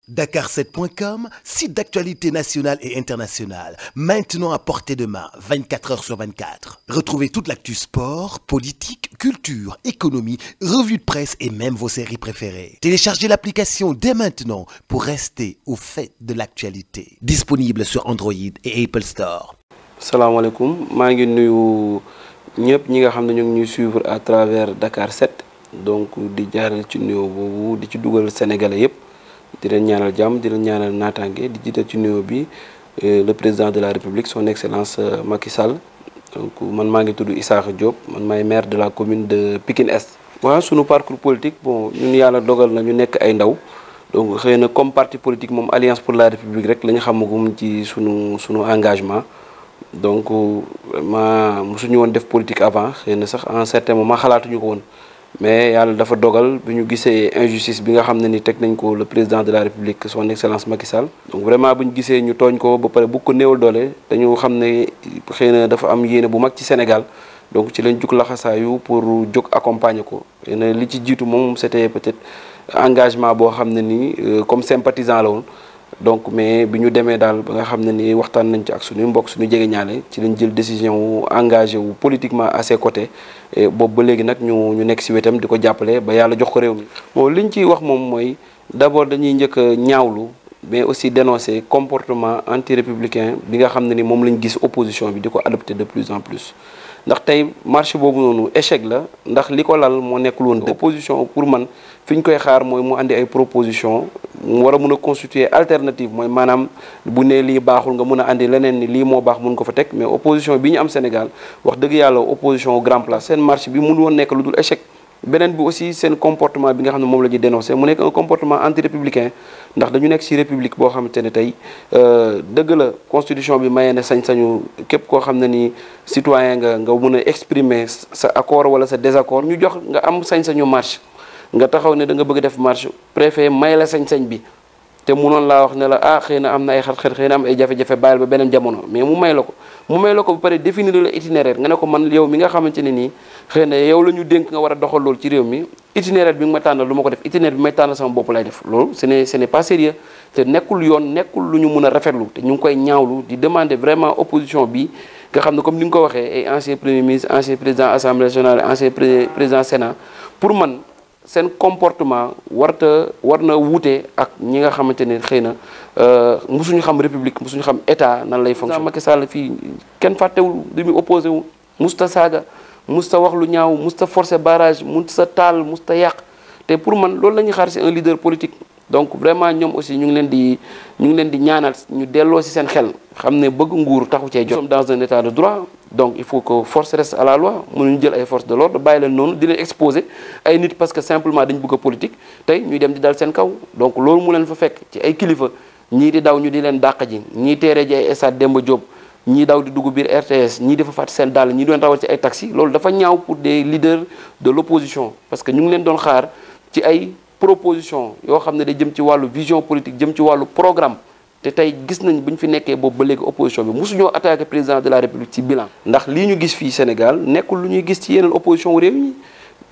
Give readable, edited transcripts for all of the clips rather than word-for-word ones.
Dakar7.com, site d'actualité nationale et internationale, maintenant à portée de main, 24 heures sur 24. Retrouvez toute l'actu sport, politique, culture, économie, revues de presse et même vos séries préférées. Téléchargez l'application dès maintenant pour rester au fait de l'actualité. Disponible sur Android et Apple Store. Salam alaikum, maa ngi nuyu ñëpp ñi nga xam ne ñu ngi ñuy suivre à travers Dakar 7 donc di jaaral ci nuyoo boobu di ci dugal sénégalais yëpp. di leen ñaanal jàmm di leen ñaanal naataange di jiital ci nuyoo bi le président de la république son excellence Macky Sall donc man maa ngi tudd Issakha Diop man maay maire de la commune de Pikine Est. waaw sunu parcours politique bon ñun yàlla dogal na ñu nekk ay ndaw donc xëy na comme parti politique moom alliance pour la république rek la ñu xamagum ci sunu engagement donc vraiment mosuñu woon def politique avant xëy na sax en certain moment xalaatuñu ko woon. mais yàlla dafa dogal bi ñu gisee injustice bi nga xam ne ni teg nañ ko le président de la république son excellence Macky Sall. donc vraiment bu ñu gisee ñu tooñ ko ba pare bu ko néewal doole dañu xam ne xëy na dafa am yéene bu mag ci Sénégal donc ci lañ jug laxasaayu pour jóg accompagner ko xëy na li ci jiitu moom c'était peut-être engagement boo xam ne nii comme sympathisant la woon. donc mais bi ñu demee daal ba nga xam ne ni waxtaan nañ ci ak suñu mbokk suñu jege ñaale ci lañ jël décision wu engagé wu politiquement à ses côtés et boobu ba léegi nag ñu nekk si wetam di ko jàppale ba yàlla jox ko réew mi. bon liñ ciy wax moom mooy d'abord dañuy njëkk a ñaawlu mais aussi dénoncer comportement anti-républicain bi nga xam ne ni moom lañ gis opposition bi di ko adopté de plus en plus. ndax tey marche boobu noonu échec la ndax li ko lal moo nekkul woon opposition pour man fi ñu koy xaar mooy mu andi ay proposition mu war a mun a constituer alternative mooy maanaam bu ne lii baaxul nga mun a andi leneen ni lii moo baax mun ko fa teg mais opposition bi ñu am Sénégal wax dëgg yàlla opposition grand place seen marche bi mun woon nekk lu dul échec. beneen bi aussi seen comportement bi nga xam ne moom la ñuy dénoncé mu nekk un comportement anti-républicain ndax dañu nekk ci république boo xamante ne tey dëgg la constitution bi mayee na sañ-sañu képp koo xam ne ni citoyen nga mën a exprimer sa accord wala sa désaccord ñu jox nga am sañ-sañu marche nga taxaw ne da nga bëgg def marche préfet may la sañ-sañ bi te munoon laa wax ne la xëy na am na ay xat-xat xëy na am ay jafe-jafe bàyyil ba beneen jamono mais mu may la ko ba pare définir la itinéraire nga ne ko man yow mi nga xamante ne nii xëy na yow la ñu dénk nga war a doxal loolu ci réew mi itinéraire bi nga ma tànnal lu ma ko def itinéraire bi may tànnal sama bopp lay def loolu ce n'est pas sérieux te nekkul yoon nekkul lu ñu mun a rafetlu te ñu ngi koy ñaawlu di demander vraiment opposition bi nga xam ne comme ni nga ko waxee ay ancien premier ministre ancien président assemblée nationale ancien président sénat pour man seen comportement war na wuute ak ñi nga xamante ne xëy na musuñu xam république musuñu xam état nan lay fonctionner. Macky Sall fii kenn fàttewul li muy opposé wu musta saaga musta wax lu ñaaw musta forcer barrage musta taal musta yàq te pour man loolu la ñuy xaar ci un leader politique. donc vraiment ñoom aussi ñu ngi leen di ñaanal ñu delloo ci seen xel xam ne bëgg nguur taxu cee jot. Nous sommes dans un état de droit donc il faut que force reste à la loi mënuñu jël ay forces de l'ordre bàyyi leen noonu di leen exposer ay nit parce que simplement dañu bëgg a politique tey ñuy dem di dal seen kaw donc loolu mu leen fa fekk ci ay kilifa ñii di daw ñu di leen dàq ji ñii teere ji ay stade Demba Diop ñii daw di dugg biir RTS ñii dafa fàtt seen dàll ñii doon rawal ci ay taxi loolu dafa ñaaw pour des leaders de l'opposition parce que ñu ngi leen doon xaar ci ay proposition yoo xam ne day jëm ci wàllu vision politique jëm ci wàllu programme te tey gis nañ bu ñu fi nekkee boobu ba léegi opposition bi mosuñoo attaqué président de la république ci bilan. ndax lii ñu gis fii Sénégal nekkul lu ñuy gis ci yeneen opposition réew mi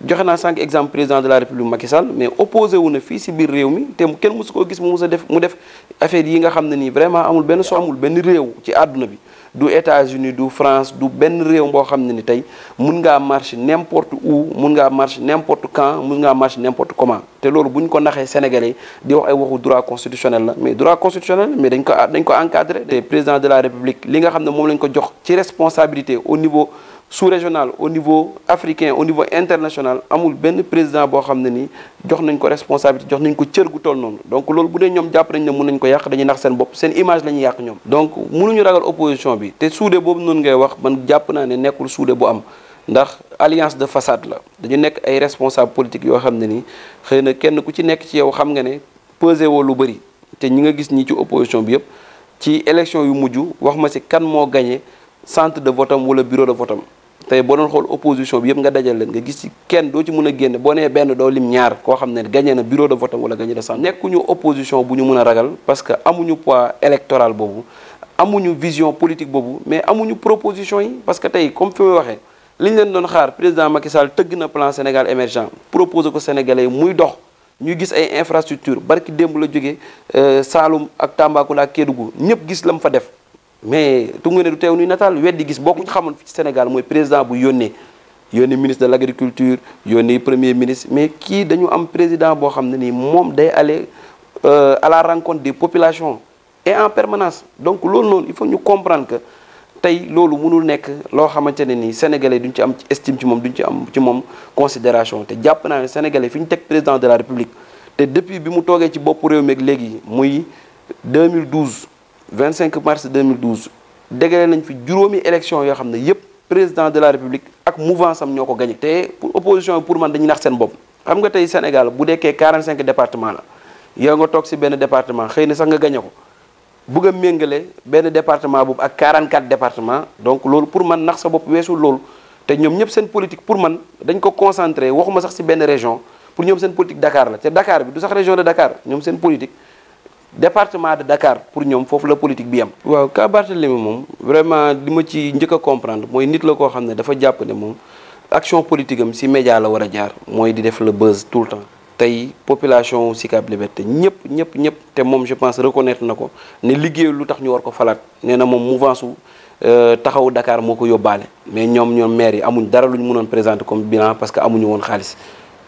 joxe naa sànq exemple président de la république Macky Sall mais opposé wu na fii si biir réew mi te kenn mosu koo gis mu def affaire yi nga xam ne nii vraiment amul benn amul benn réew ci àdduna bi. du États-Unis du France du benn réew boo xam ne ni tey mun ngaa marche n'importe où mun ngaa marche n'importe quand mun ngaa marche n'importe comment te loolu bu ñu ko naxee sénégalais di wax ay waxu droit constitutionnel la mais droit constitutionnel mais dañ ko encadré te président de la république li nga xam ne moom lañ ko jox ci responsabilité au niveau sous-régional au niveau africain au niveau international amul benn président boo xam ne ni jox nañ ko responsabilité jox nañ ko cër gu toll noonu donc loolu bu dee ñoom jàpp nañ ne mun nañ ko yàq dañuy nax seen bopp seen image la ñuy yàq ñoom donc mënuñu ragal opposition bi te suude boobu noonu ngay wax man jàpp naa ne nekkul suude bu am ndax alliance de façade la dañu nekk ay responsable politique yoo xam ne ni xëy na kenn ku ci nekk ci yow xam nga ne pesé woo lu bëri te ñi nga gis ñi ci opposition bi yëpp ci élection yu mujj wax ma si kan moo gagné centre de vote am wala bureau de vote am tey boo doon xool opposition bi yëpp nga dajal leen nga gis ci kenn doo ci mën a génne boo nee benn doo lim ñaar koo xam ne gagné na bureau de vote am wala gagné de centre. nekkuñu opposition bu ñu mën a ragal parce que amuñu poids électoral boobu amuñu vision politique boobu mais amuñu proposition yi parce que tey comme fi may waxee li ñu leen doon xaar président Macky Sall tëgg na plan Sénégal émergent proposé ko Sénégalais muy dox ñuy gis ay infrastructure barki démb la jógee Saloum ak Tambacounda ak Kédougou ñëpp gis la mu fa def mais tungu ne du teew nuy nataal weddi gis bokkuñ xamoon fi ci Sénégal mooy président bu yónnee ministre de l'agriculture yónnee premier ministre mais kii dañu am président boo xam ne nii moom day aller à la rencontre des populations et en permanence donc loolu noonu il faut ñu comprendre que tey loolu mënul nekk loo xamante ne nii sénégalais duñ ci am estime ci moom duñ ci am ci moom considération te jàpp naa ne sénégalais fi ñu teg président de la république te depuis bi mu toogee ci bopp réew mi ak léegi muy 2012 25 mars 2012 dégale nañ fi juróomi élection yoo xam ne yépp président de la république ak mouvance am ñoo ko gagné. te pour opposition pour man dañuy nax seen bopp xam nga tey Sénégal bu dekkee 45 département la yow nga toog ci benn département xëy na sax nga gagné ko bëgg a méngale benn département boobu ak 44 département donc loolu pour man nax sa bopp weesul loolu te ñoom ñëpp seen politique pour man dañ ko concentré waxuma sax ci benn région pour ñoom seen politique Dakar la te Dakar bi du sax région de Dakar ñoom seen politique département de Dakar pour ñoom foofu la politique bi am. waaw ka Barthélémy moom vraiment li ma ci njëkk a comprendre mooy nit la koo xam ne dafa jàpp ne moom action politique am ci média la war a jaar mooy di def le buzz tout le temps. tey population Sicap Liberté ñëpp te moom je pense reconnaître na ko ne liggéey lu tax ñu war ko falaat nee na moom mouvance su taxawu Dakar moo ko yóbbaale mais ñoom maire yi amuñ dara lu ñu mënoon présenter comme bilan parce que amuñu woon xaalis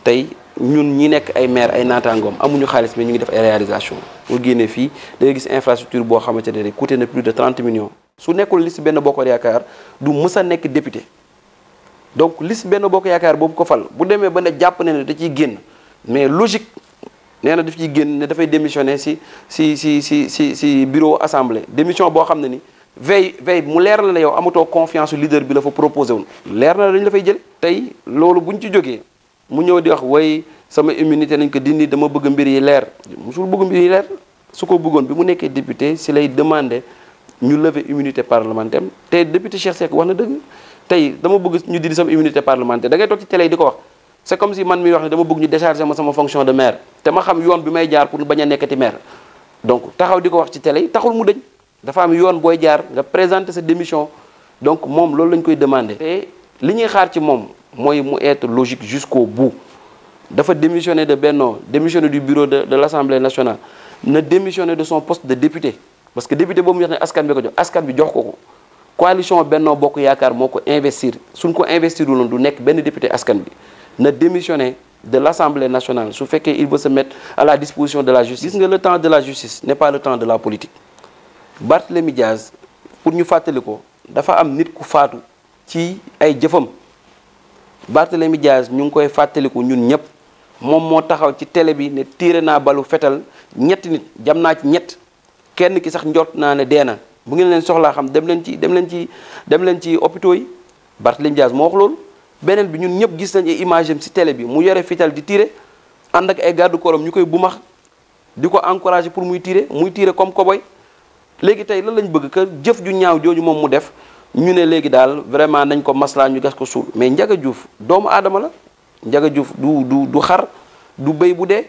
tey ñun ñi nekk ay maire ay naataangoom amuñu xaalis mais ñu ngi def ay réalisation mu génnee fii da ngay gis infrastructure boo xamante ne coûté na plus de 30 millions su nekkul liste Benno Bokk Yaakaar du mës a nekk député donc liste Benno Bokk Yaakaar boobu ko fal bu demee ba ne jàpp ne da ciy génn mais logique nee na daf ciy génn ne dafay démissionner si bureau assemblée démission boo xam ne ni veille mu leer la ne yow amatoo confiance su leader bi la fa proposé woon leer na dañu la fay jël tey loolu buñ ci jógee mu ñëw di wax way sama immunité nañ ko dindi dama bëgg mbir yi leer musul bëgg mbir yi leer su ko bëggoon bi mu nekkee député si lay demander ñu lever immunité parlementaire te député Cheikh Seck wax na dëgg tey dama bëgg ñu dindi sama immunité parlementaire da ngay toog ci télé yi di ko wax c'est comme si man mi wax ne dama bëgg ñu décharger ma sama fonction de maire te ma xam yoon bi may jaar pour bañ a nekkati maire donc taxaw di ko wax ci télé yi taxul mu dëñ dafa am yoon booy jaar nga présenter sa démission donc moom loolu lañ koy demander te li ñuy xaar ci moom mooy mu être logique jusqu'au bout dafa démissionner de Benno démissionner du bureau de l'Assemblée nationale na démissionner de son poste de député parce que député boobu ñu wax ne askan bi ko jox askan bi jox ko coalition Benno Bokk Yaakaar moo ko investir suñ ko investir loon du nekk benn député askan bi na démissionner de l'Assemblée nationale su fekkee il veut se mettre à la disposition de la justice. Gis nga le temps de la justice n'est pas le temps de la politique Barthélémy Diaz pour ñu fàttali ko dafa am nit ku faatu ci ay jëfam Barthélémy Diaz ñu ngi koy fàttaliku ñun ñëpp moom moo taxaw ci télé bi ne tiire naa balu fetal ñetti nit jam naa ci ñett kenn ki sax njort naa ne dee na bu ngeen leen soxlaa xam dem leen ci hôpitaux yi Barthélémy Diaz moo wax loolu. beneen bi ñun ñëpp gis nañ ay image am ci télé bi mu yore fital di tirer ànd ak ay garde corps ñu koy bumax di ko encourager pour muy tirer comme cowboy léegi tey lan lañ bëgg que jëf ju ñaaw jooju moom mu def ñu ne léegi daal vraiment nañ ko maslaa ñu gas ko suul mais Ndiaga Diouf doomu aadama la Ndiaga Diouf du xar du béy bu dee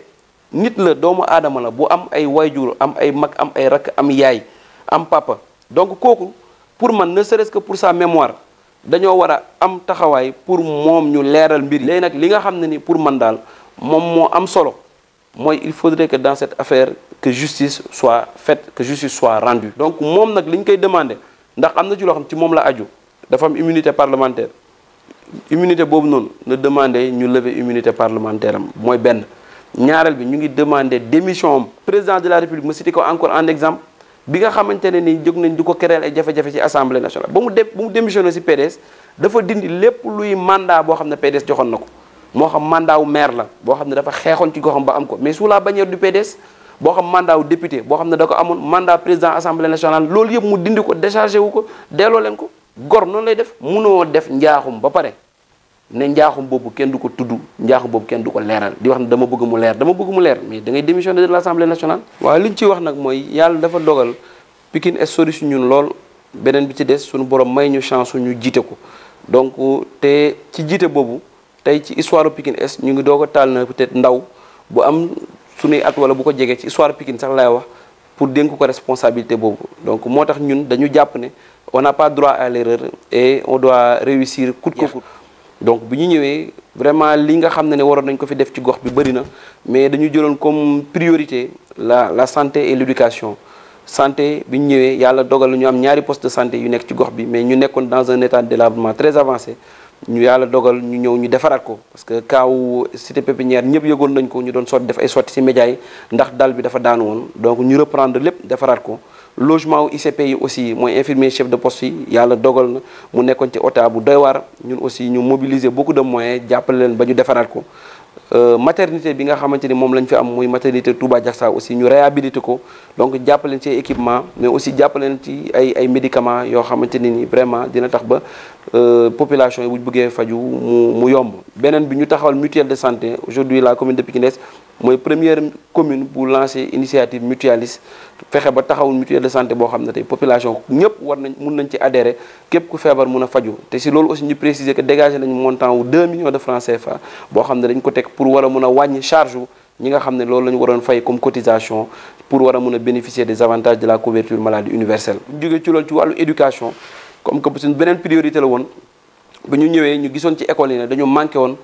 nit la doomu aadama la bu am ay wayjur am ay mag am ay rakk am yaay am papa donc kooku pour man ne serait-ce que pour sa mémoire dañoo war a am taxawaay pour moom ñu leeral mbir yi léegi nag li nga xam ne ni pour man daal moom moo am solo mooy il faudrait que dans cette affaire que justice soit faite que justice soit rendue donc moom nag li ñu koy demander ndax am na ci loo xam ci moom la aju dafa am immunité parlementaire immunité boobu noonu na demander ñu lever immunité parlementaire am mooy benn ñaareel bi ñu ngi demander démission am président de la république ma cité ko encore en exemple bi nga xamante ne ni jóg nañ di ko créer ay jafe-jafe ci assemblée nationale ba mu démissionné ci PDS dafa dindi lépp luy mandat boo xam ne PDS joxoon na ko moo xam mandat wu maire la boo xam ne dafa xeexoon ci goxam ba am ko mais sous la bannière du PDS boo xam mandat wu député boo xam ne da ko amoon mandat président assemblée nationale loolu yëpp mu dindi ko déchargé wu ko delloo leen ko gor noonu lay def munoo def njaaxum ba pare ne njaaxum boobu kenn du ko tudd njaaxum boobu kenn du ko leeral di wax ne dama bëgg mu leer mais da ngay démissionner de l'Assemblée nationale. waaw li ñu ciy wax nag mooy yàlla dafa dogal Pikine Est sori su ñun lool beneen bi ci des suñu borom may ñu chance ñu jiite ko donc te ci jiite boobu tey ci histoire Pikine Est ñu ngi doog a taal na peut-être ndaw bu am suñuy at wala bu ko jegee ci histoire Pikine sax laay wax pour dénk ko responsabilité boobu donc moo tax ñun dañu jàpp ne on n'a pas droit à l'erreur et on doit réussir coûte que coûte. donc bi ñu ñëwee vraiment li nga xam ne waroon nañ ko fi def ci gox bi bëri na mais dañu jëloon comme priorité la santé et l'éducation. Santé bi ñu ñëwee yàlla dogal ñu am ñaari poste de santé yu nekk ci gox bi mais ñu nekkoon dans un état de délabrement très avancé ñu yàlla dogal ñu ñëw ñu defaraat ko parce que kaaw cité pépinière ñëpp yëgoon nañ ko ñu doon sotti def ay sotti ci médias yi ndax dal bi dafa daanu woon donc ñu reprendre lépp defaraat ko. Logement wu ICP yi aussi mooy infirmier chef de poste yi yàlla dogal na mu nekkoon ci état bu doy waar ñun aussi ñu mobiliser beaucoup de moyens jàppale leen ba ñu defaraat ko. Maternité bi nga xamante ni moom lañ fi am muy maternité Touba Diacksao aussi ñu réhabilité ko donc jàppaleen ci équipement mais aussi jàppaleen ci ay médicaments yoo xamante ni vraiment dina tax ba population yi bu bëggee faju mu yomb. Beneen bi ñu taxawal mutuelle de santé aujourd'hui la commune de Pikine Est mooy première commune bu lancer initiative mutualiste fexe ba taxawul mutuelle de santé boo xam ne tey population ñëpp war nañ mun nañ ci adhérer képp ku feebar mun a faju te si loolu aussi ñu préciser que dégager nañu montant wu 2 millions de francs CFA boo xam ne dañ ko teg pour war a mun a wàññi charge wu ñi nga xam ne loolu la ñu waroon fay comme cotisation pour war a mun a bénéficier des avantages de la couverture maladie universelle. bu ñu jógee ci loolu ci wàllu éducation comme que suñ beneen priorité la woon ba ñu ñëwee ñu gisoon ci école yi ne dañu manqué woon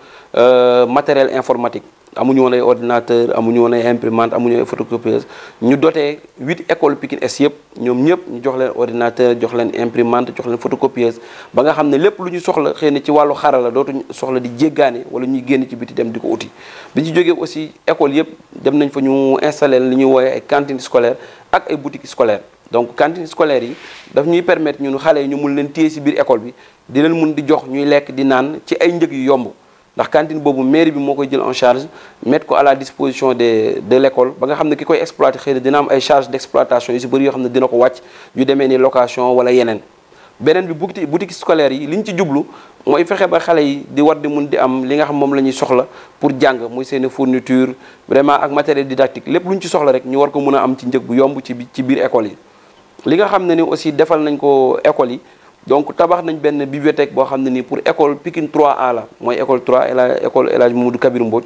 matériel informatique. amuñu woon ay ordinateur amuñu woon ay imprimante amuñu ay photocopieuse ñu doté 8 écoles Pikine Est yëpp ñoom ñëpp ñu jox leen ordinateur jox leen imprimante jox leen photocopieuse ba nga xam ne lépp lu ñu soxla xëy na ci wàllu xarala dootuñu soxla di jéggaane wala ñuy génn ci biti dem di ko uti. bi ñu jógee aussi école yëpp dem nañ fa ñu installé li ñuy woowee ay cantines scolaires ak ay boutiques scolaires donc cantines scolaires yi daf ñuy permettre ñun xale yi ñu mun leen téye si biir école bi di leen mun di jox ñuy lekk di naan ci ay njëg yu yomb. ndax cantine boobu mairie bi moo koy jël en charge mettre ko à la disposition de l'école ba nga xam ne ki koy exploiter xëy na dina am ay charges d'exploitation yu si bëri yoo xam ne dina ko wàcc yu demee ni location wala yeneen. beneen bi boutique scolaire yi li ñu ci jublu mooy fexe ba xale yi di war di mun di am li nga xam moom la ñuy soxla pour jàng muy seeni fourniture vraiment ak matériel didactique lépp lu ñu ci soxla rek ñu war ko mun a am ci njëg bu yomb ci biir école yi. li nga xam ne ni aussi defal nañ ko école yi. donc tabax nañ benn bibliothèque boo xam ne nii pour école Pikine 3A la mooy école 3 école El Hadj Mamadou Kabir Mbodj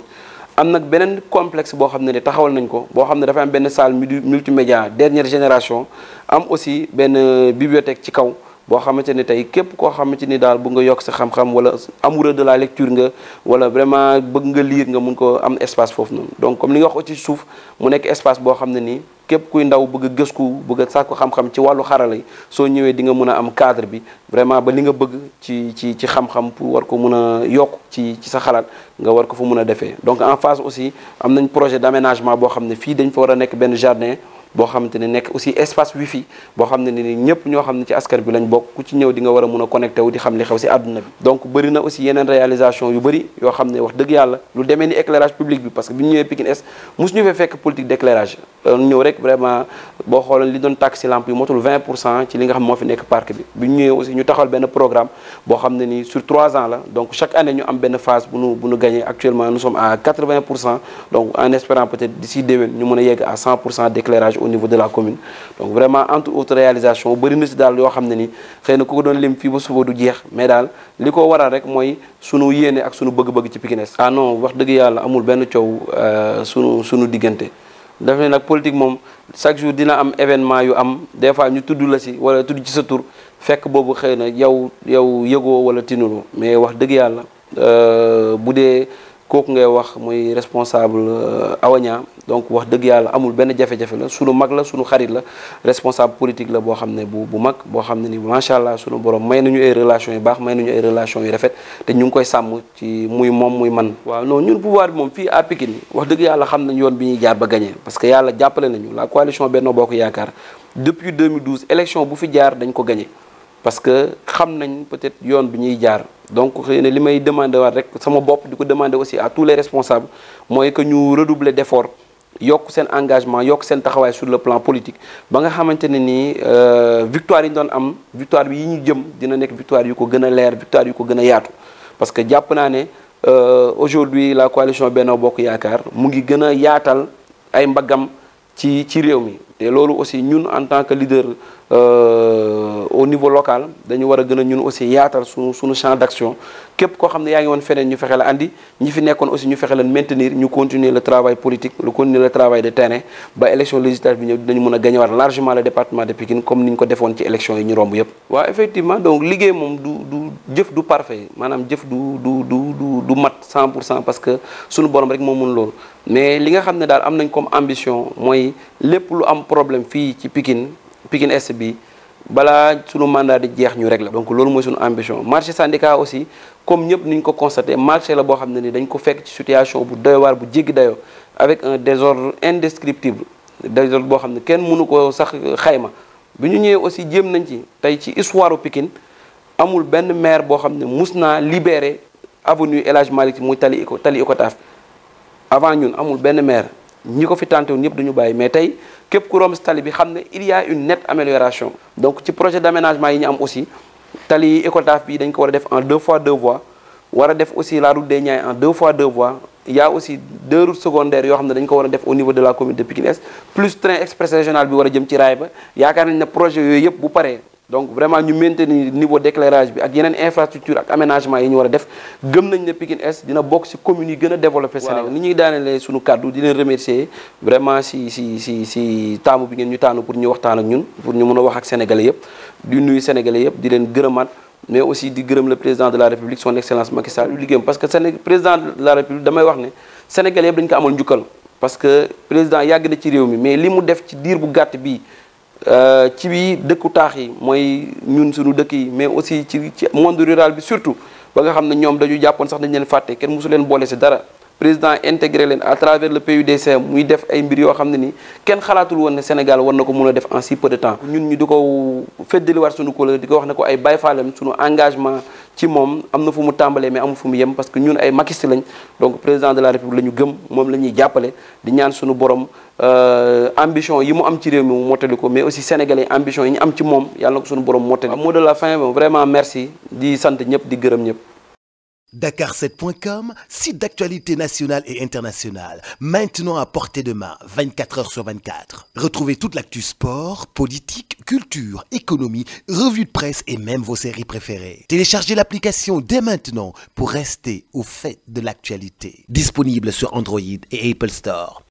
am nag beneen complexe boo xam ne ni taxawal nañ ko boo xam ne dafa am benn salle multimédia dernière génération am aussi benn bibliothèque ci kaw boo xamante ni tey képp koo xamante ni daal bëgg nga yokk sa xam-xam wala amoureux de la lecture nga wala vraiment bëgg nga lire nga mun ko am espace foofu noonu donc comme li nga wax ci suuf mu nekk espace boo xam ne nii képp kuy ndaw bëgg a gëstu bëgg a sàkku xam-xam ci wàllu xarala yi soo ñëwee di nga mën a am cadre bi vraiment ba li nga bëgg ci xam-xam pour war ko mën a yokk ci sa xalaat nga war ko fa mën a defee donc en face aussi am nañ projet d'aménagement boo xam ne fii dañ fa war a nekk benn jardin boo xamante ne nekk aussi espace wifi boo xam ne ni ñëpp ñoo xam ne ci askan bi lañ bokk ku ci ñëw di nga war a mun a connecté wu di xam li xew si àdduna bi donc bëri na aussi yeneen réalisation yu bëri yoo xam ne wax dëgg yàlla lu demee ni éclairage public bi parce que bi ñu ñëwee Pikine Est mosu ñu fee fekk politique d'éclairage ñëw rek vraiment boo xoolee li doon tàkk si lampe yi motul 20% ci li nga xam moo fi nekk parc bi ñu ñëwee aussi ñu taxawal benn programme boo xam ne ni sur 3 ans la donc chaque année ñu am benn phase bu nu gagné actuellement nous sommes à 80% donc en espérant peut-être d'ici déwén ñu mën a yegg à 100% d'éclairage au niveau de la commune donc vraiment entre autres réalisations bëri na si daal yoo xam ne ni xëy na ku ko doon lim fii ba suba du jeex mais daal li ko waral rek mooy sunu yéene ak sunu bëgg-bëgg ci Pikine Est. Ah non wax dëgg yàlla amul benn coow sunu diggante daf ne nag politique moom chaque jour dina am événement yu am des fois ñu tudd la si wala tudd ci sa tur fekk boobu xëy na yow yëgoo wala tinulu mais wax dëgg yàlla bu dee kooku ngay wax muy responsable Awaña donc wax dëgg yàlla amul benn jafe-jafe la sunu mag la sunu xarit la responsable politique la boo xam ne bu mag boo xam ne ni macha allah sunu borom may nañu ay relations yu baax may nañu ay relations yu rafet te ñu ngi koy sàmm ci muy moom muy man. waaw non ñun pouvoir bi moom fii à Pikine wax dëgg yàlla xam nañ yoon bi ñuy jaar ba gagné parce que yàlla jàppale nañu la coalition Benno Bokk Yaakaar depuis 2012 élection bu fi jaar dañ ko gagné. parce que xam nañ peut-être yoon bi ñuy jaar donc xëy na li may demander waat rek sama bopp di ko demander aussi à tous les responsables mooy que ñu redoubler d'efforts yokk seen engagement yokk seen taxawaay sur le plan politique ba nga xamante ne nii victoire yi ñu doon am victoire bi yi ñu jëm dina nekk victoire yu ko gën a leer victoire yu ko gën a yaatu parce que jàpp naa ne aujourd'hui la coalition Benno Bokk Yaakaar mu ngi gën a yaatal ay mbaggam ci réew mi te loolu aussi ñun en tant que leader au niveau local dañu war a gën a ñun aussi yaatal suñu champ d'action képp koo xam ne yaa ngi woon feneen ñu fexe la andi ñi fi nekkoon aussi ñu fexe leen maintenir ñu continuer le travail politique continuer le travail de terrain ba élection législative bi ñëw dinañu mën a gagner largement le département de Pikine comme ni ñu ko defoon ci élection yi ñu romb yëpp. waaw effectivement donc liggéey moom du jëf du parfait maanaam jëf du mat 100% parce que suñu borom rek moo mun loolu mais li nga xam ne daal am nañ comme ambition mooy lépp lu am problème fii ci Pikine Est bi balaa sunu mandat di jeex ñu régler donc loolu mooy suñu ambition. Marché syndicat aussi comme ñëpp ni ñu ko constaté marché la boo xam ne ni dañ ko fekk ci situation bu doy waar bu jéggi dayoo avec un désordre indescriptible désordre boo xam ne kenn mënu ko sax xayma bi ñu ñëwee aussi jéem nañ ci tey ci histoire u Pikine amul benn maire boo xam ne mus naa libéré avenue El Hadj Malick muy tali Icotaf avant ñun amul benn maire ñi ko fi tenté woon ñëpp duñu bàyyi mais tey képp ku romb si tali bi xam ne il y a une nette amélioration donc ci projet d'aménagement yi ñu am aussi tali Icotaf bi dañ ko war a def en 2x2 voies war a def aussi la route des Niayes en 2x2 voies il y a aussi 2 routes secondaires yoo xam ne dañ ko war a def au niveau de la commune de Pikine Est plus train express régional bi war a jëm ci raay ba yaakaar nañ ne projet yooyu yëpp bu paree donc vraiment ñu maintenir niveau d'éclairage bi ak yeneen infrastructure ak aménagement yi ñu war a def gëm nañ ne Pikine Est dina bokk ci communes yi gën a développé Sénégal ni ñuy daanelee suñu kàddu di leen remercier vraiment si taamu bi ngeen ñu tànn pour ñu waxtaan ak ñun pour ñu mën a wax ak sénégalais yëpp di nuyu sénégalais yëpp di leen gërëmaat mais aussi di gërëm le président de la république son excellence Macky Sall lu liggéeyam parce que président de la république damay wax ne sénégalais yëpp dañu ko amal njukkal parce que président yàgg na ci réew mi mais li mu def ci diir bu gàtt bii ci bi dëkku taax yi mooy ñun suñu dëkk yi mais aussi ci monde rural bi surtout ba nga xam ne ñoom dañu jàppoon sax dañu leen fàtte kenn mosu leen boole si dara président intégré leen à travers le PUDC muy def ay mbir yoo xam ne ni kenn xalaatul woon ne Sénégal war na ko mun a def en si peu de temps ñun ñu di ko feddaliwaat suñu kóolóor di ko wax ne ko ay Baye Fallam suñu engagement ci moom am na fu mu tàmbalee mais amul fu mu yem parce que ñun ay makiste lañ donc président de la république la ñu gëm moom la ñuy jàppale di ñaan suñu borom ambition yi mu am ci réew mi mu mottali ko mais aussi sénégalais ambition yi ñu am ci moom yàlla na ko suñu borom mottali. mot de la fin vraiment merci di sant ñëpp di gërëm ñëpp. Dakar7.com, site d'actualité nationale et internationale, maintenant à portée de main, 24h/24. Retrouvez toute l'actu sport, politique, culture, économie, revue de presse et même vos séries préférées. Téléchargez l'application dès maintenant pour rester au fait de l'actualité. Disponible sur Android et Apple Store.